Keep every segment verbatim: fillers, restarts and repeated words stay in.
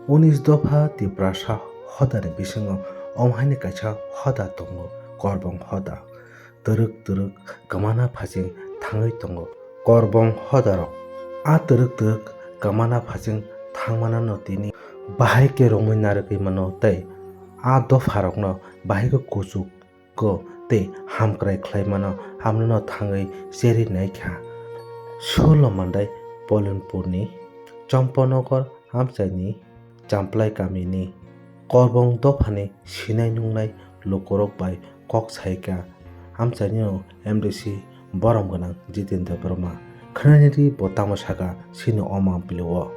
Unis dopha Tiprasa hodani bisingo omo haini kaisa hoda tongo, Korbong hoda. Twrwk twrwk kwmana phaising thangwi tongo Korbong hodarok. A twrwk twrwk kwmana phaising thangmanano tini bahai khe romwi narwgwi mano tei a dopharokno bahai khe kuchuk ko tei hamkrai khlaimano hamrwno thangwi cherwi naikha. Sullo Mandai Polinpurni Chomponogor amchaini Champlai kamini Korbong dophani sinai nungnai lukurok bai kok saikha amchaini M D C borom gwnang Jitendra Debbarma. Khwnani ri bo tamo saka chini o mampli o.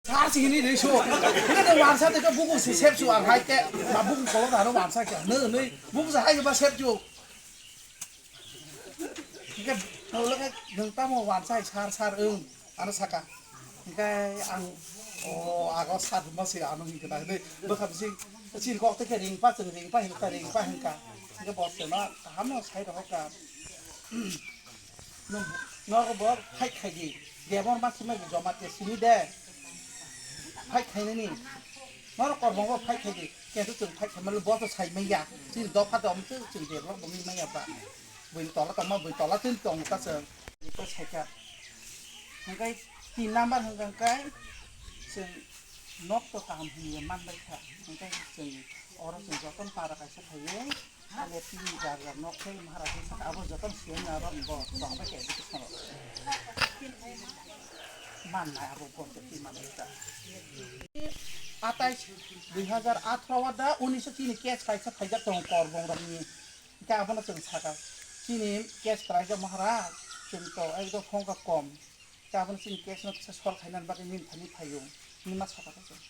Sar si hini de so. Hini de wansa de buku si sep su ang hai ke. Ma buku kolok da no wansa ke. Ne ne buku sa hai ba sep ju. Hingke nolak nang tamo wansa sar sar ung. Ano saka. Hingke ang o ago sar ma si ano hingke na de. Bokha bisi si kok te ke ring pa cheng ring pa hingka ring pa hingka. Hingke bos ke ma kaham no sai ro ka. Nung, nogo bo fight khai di. Debor ma simi joma te simi de. Fight khai nini. Noro Korbong bo fight khai di. Kesu chwng fight khai malo bo to sai maya. Chini dopha dom tu chwng develop bo mi maya ba. Bui tola tongma bui tola tin tong ta chwng. Ito sai ka. Hingkai tin number hingkai chwng nok to kaham hingye man bai kha. Hingkai chwng oro chwng joton para kaisa phaiye. Abo tini jar jar nok tei Maharaj ni saka abo joto ni siyang aro bo tong bai khe education rok. Man nai abo bo tei man nai ta. Atais dui hazar atharo o da unis o chini case kaisa phaijak tongo Korbong rok ni. Hingke abono chwng saka chini case kwlaijak Maharaj chwng to ekdom phongkha kom. Tabuk chini case no kisa solve khaina bagwi nini thani phaio, nini ma saka ta chwng.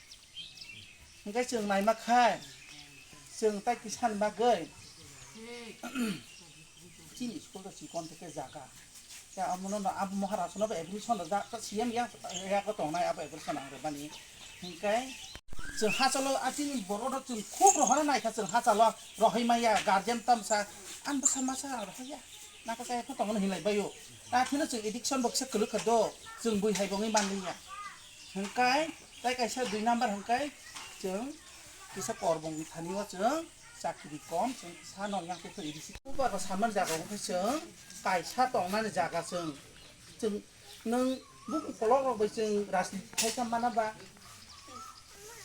Hingke chwng naima kha, chwng tai kisa ni bagwi chini school ta chikon theke jaga. Ya, amono no, abo Maharaj no bo aggression rwjak, ta C M ya, ya ko tongnai abo aggression ang rwmani. Hingke chwng hachalo, a chini borok rok chwng khub rohorna naikha, chwng hachalo rohoi maya, guardian tamsa, ani bwsa masa rohoi ya. Naka kaya khe tongmani hinlai baio. Ta phino chwng addiction bo kisa kwlwkha do, chwng bui hai bongwi manliya. Hwnkhe tai kaisa dui number hwnkhe chwng kisa Korbong ni thani o chwng chakri kom, chwng kisa no yang khe addiction. Bubar bo sanmani jaga wngkhe chwng kaisa tongnani jaga chwng, chwng nwng bukung kolok rok bai chwng rajniti khai kha mana ba.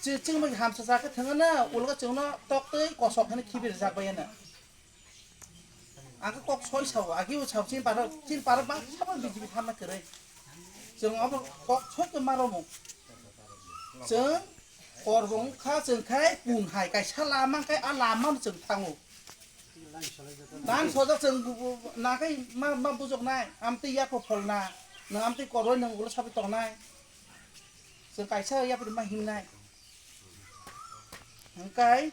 Chwng, chwng bai hamsa ja khe thwngano, ulo chwngno tok twi kosok hwnwi khibi rwjak bai ano. Ang khe kok soi sao, agi o sao, chini para, chini para bangsa bo B J P tharna kwrwi. Chwng obo kok soi khe ma romwi. Chwng Korbong kha, chwng khai pun hai kaisa lama khai, a lama no chwng thango. Nang soja chwng bu-, bu-, na khai ma, ma bujok nai, amtwi yakho pholna, nwng amtwi koroi nwng ulo sabi tongnai. Chwng kaisa yapri ma himnai. Hwnkhe,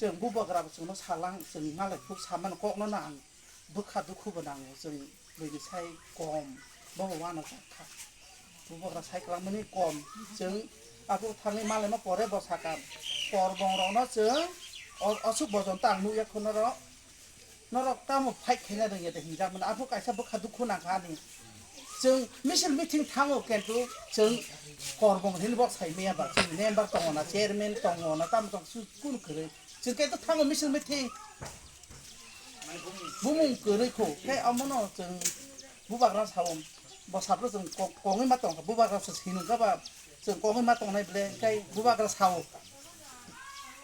Chwng bubagra bo chwngno salang, chwng malai phuk samano kokno no ang bwkha dukhu bo nango, chwng buini sai kom, bobo uanajak kha. Bubagra sai kwlangmani kom, chwng abo thangwi malaima pore bo sakha, Korbong rokno chwng o-, osuk bojonto ang nukya kho norok, norok tamo fight khaina rwngya de hinjak mano, abo kaisa bwkha dukhu nangkha ani. Chwng misil meeting thango, kintu chwng Korbong hini bo sai maya ba, chwng member tongo na, chairman tongo na, tamo tong su kunu kwrwi. Chwng kintu thango misil meeting. Bumung kwrwi kho, khe omono chwng bubagra sao, bo sapro chwng ko-, kongwi ma tongkha, bubagra se hinwi kha ba, chwng kongwi ma tongnai ble, khe bubagra sao.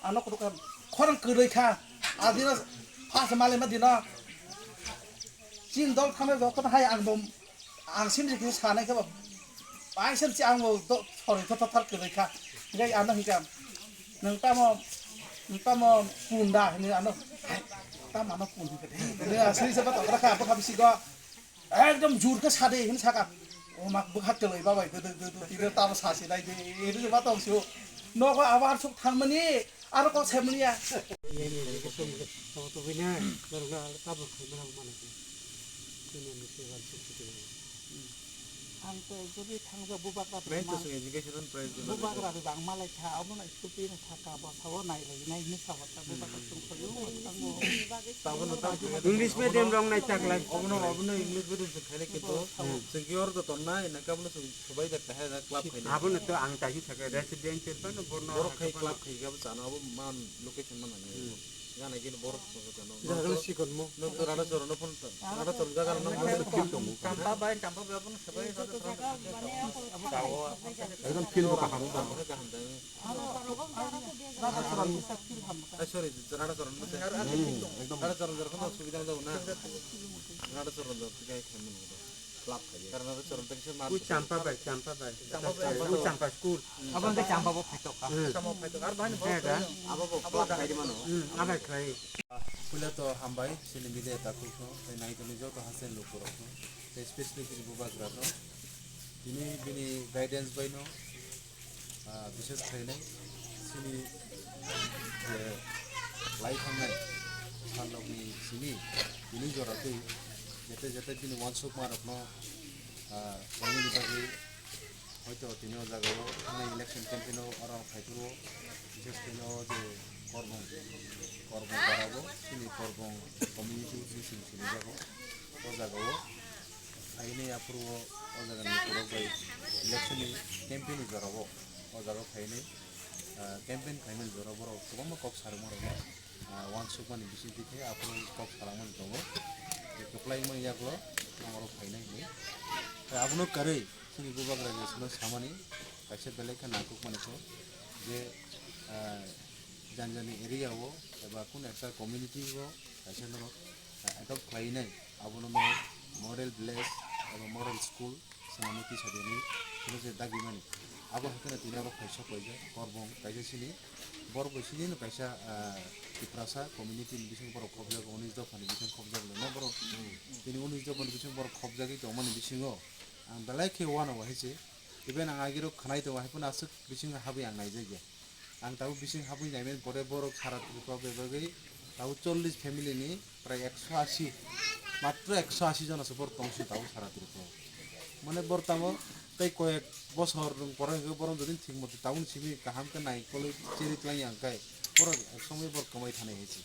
Ano kutuk kha, khorang kwrwi kha, adino phas malaima dino. Chini dol thangna jotono hai ang bo, ang simri kisa sanai khe ba, bai sem si ang bo do, sorry, to, to, thar kwrwi kha. Hingke ano hingke, nwng tamo, nwng tamo punda hini ano, tamo ano pun hingke. Nwng asli seba tokra kha, bwkha bisi go, ekdom jur khe sade hini saka. O mak bwkha kwlwi ba bai, do, do, do, do, tiro tamo sasi nai de, iri ba tong sio. Nogo abar suk thangmani, Aro kok saimani ya. Iya, iya, iya, betul, betul. Tabo tubui na, norok na tabuk khai mana mana. Ini mesti ban suk suk ini. Ang to jodi thangjak bubagra Main to bangma. Sung education and prize guna Bubagra nago. Bangma lai kha, abono school twi no thaka, bo sabo nai lai nai hinwi sabo ta bubagra sung khoyo. Tabo no tang English medium rong nai tak lai. Obono, obono English medium sung khaile kintu sung ki or do ton nai na kabono sung subai jak ta hai club khaile. Abono to ang tahi thaka residential ba no borno Borok khai club khai ga bo chano abo man location man nai. Gana gini borok sung chano. Jaga sikon mo. Nok to rada choro no phone ta. Rada choro jaga no. Kampa bai, kampa bai abono sabai rada choro. Ekdom feel mo kaham. Kaham da. Rada choro no sa feel ham. Ai sorry, rada choro no sa. Ekdom. Rada choro jar kono subida da na. Rada choro jar tikai khamu no. Club khai. Karena rada choro tengse mar. Ui champa bai, champa bai. Champa bai. Ui champa school. Abang ke champa bo phatok ka. Champa phatok. Ar bahani bo. Abo bo club khai di mano. Hmm, abai khai. Puila to hambai, sini media takhuk no, tei nai toni joto haste lukurok no, tei specially sini bubagra no. Tini bini guidance bai no, ah, bishes khainai, sini je lai thangnai, salrokni simi, bini jora twi, jete jete bini wansukmarokno, ah, khlainani bagwi, Hoito tini o jaga o thangna election campaign o oro phai phuru, bises khe o je Korbong, Korbong para o, chini Korbong community o chini sini jago. O jaga o phainai aphuru o, o jaga ni borok bai election ni campaign ni jora o, o jaga o phainai, ah, campaign khaimani jora borok kwbangma kok sarwma rok no, ah, wansukmani bisingtwi khe aphuru kok salangmani tongo. Je kwplai wngmani yagulo oro phainai hinwi. Tei abono kwrwi chini bubagra je sono samani kaisa belai khe nangkukmani khe je, ah, jani jani area o eba kunu ekta community o kaisa norok, ah, adopt khlainai abono norok model village eba model school swnamwi tisa di hinwi hwnwi se dagimani. Abo hai kheno tini abo kaisa koijak Korbong kaisa chini borok bai chini no kaisa, ah, Tiprasa community ni bisingo borok khobjak, unis dopha ni bisingo khobjak le no borok. Tini unis dopha ni bisingo borok khobjagwi tongmani bisingo ang belai khe uanao hai se. Even ang agirok khwnai tongo, hai phano aswk bisingo habwi ang naijakya. Ang tabuk bising habwi naimani pore borok sara Tripura bai bagwi tabuk chollish family ni prai ekso ashi, matro ekso ashi jona se borok tong si tabuk sara Tripura o. Mane bor tamo tei koyek bosor rwng pore hwnkhe borok jodi thik mote tabuk ni simi kaham khe naikolwi cherwi twlangya hwnkhe borok ek somoi borok kwmai thanai hai se.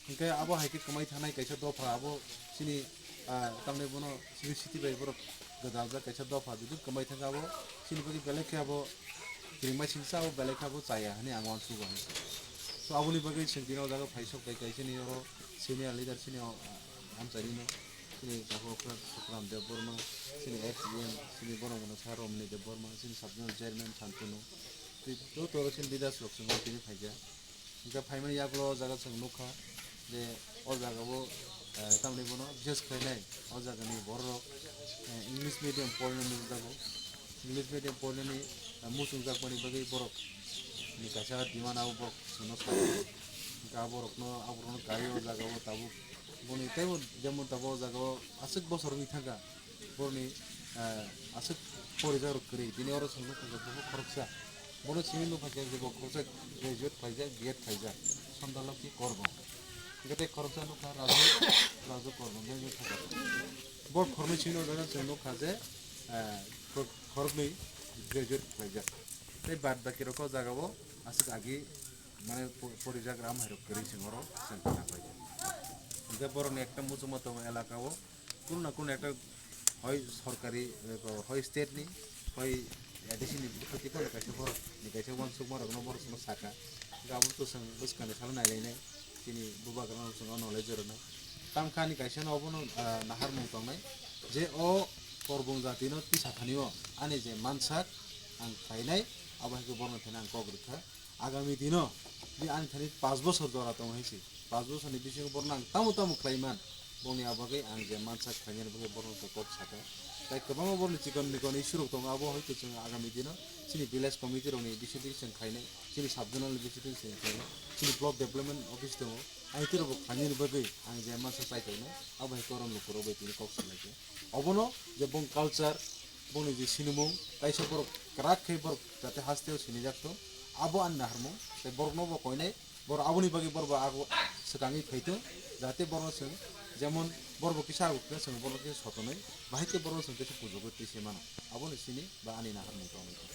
Hwnkhe abo hai khe kwmai thanai kaisa dopha abo chini, ah, tamni bono chini city bai borok gwdaljak kaisa dopha jodi kwmai thangkhe abo chini bagwi belai khe abo kwrwngmai singsa abo belai khe abo chaya hinwi ang uansugo hai. So aboni bagwi chwng tini o jaga phai sok bai kaisa ni oro senior leader chini o, ah, amchaini no chini Dakhokra Sukram Debbarma, chini ex E M, chini borok mano sa Romani Debbarma, chini sub zonal chairman Santunu, tei joto oro chini leaders rok chwng o tini phaikha. Hingke phaimani yagulo o jaga chwng nukha je o jaga o, eh, tamni bono bises khlainai o jaga ni borok rok, eh, English medium porina nukjago. English medium porinani, eh, muchungjak mani bagwi borok ni kaisa demand abo borok chwngno sai. Hingke aborokno, aborokno kai o jaga o tabuk boni teibo jemon tabuk o jaga o aswk bosor wngwi thangkha. Borokni, eh, aswk porijak rok kwrwi, bini oro chwng nukha je bo khoroksa. Bono simi nukha je bo khoroksa graduate khlaijak, B Ed khlaijak, Sandalokhi Korbong. Hingke tei khoroksa nukha Raju, Raju Korbong, graduate khlaijak. Bo khoroknwi simi nukha je, eh, khor-, khoroknwi graduate khlaijak. Tei bad baki rok o jaga o aswk agi mane po-, porijak ram hai rok kwrwi chwng oro chwng khna khlaijak. Hingke borokni ekta muchungma tongo elaka o, kunu na kunu ekta hoi sorkari, eh, hoi state ni, hoi A D C ni bwkhak tei phano kaisa borok ni kaisa uansukma rok no borok no saka. Hingke abo to chwng bwskang ni salo nai lai nai, chini bubagra no chwng o knowledge rw nai. Tamkha ani kaisa no obo no, ah, naharmung tong nai je o Korbong jati no tisa thani o ani je mansak ang khlai nai, abo hai khe borok no thani ang kok rw kha. Agami dino, bini ani thani paanch bosor jora tongo hai se. Paanch bosor ni bisingo borok no ang tamo tamo khlai man, boni a bagwi ang je mansak khlainani bagwi borok no kok saka. Tai kwbangma borok ni chikon mikon issue rok tongo, abo hoito chwng agami dino chini village committee rok ni bisingtwi chwng khlainai, chini sub zonal ni bisingtwi chwng khlainai, chini block development office tongo, aitwi rok bo khlainani bagwi ang je mansak chai tongnai, abo hai korom lukurok bai tini kok salaikha. Obono je bong culture, bongni je sinimung, kaisa borok kwrak khe borok jate hasteo sinijak tong, abo ani naharmung. Tei borokno bo koinai, borok aboni bagwi borok bo ago swkangwi phai tong, jate borokno chwng jemon Borok bo kisa abo khe chwng borok khe sotonwi, bahai khe borok chwng khe pujogwi twi se mano. Aboni sini ba ani naharmung tongwi tong.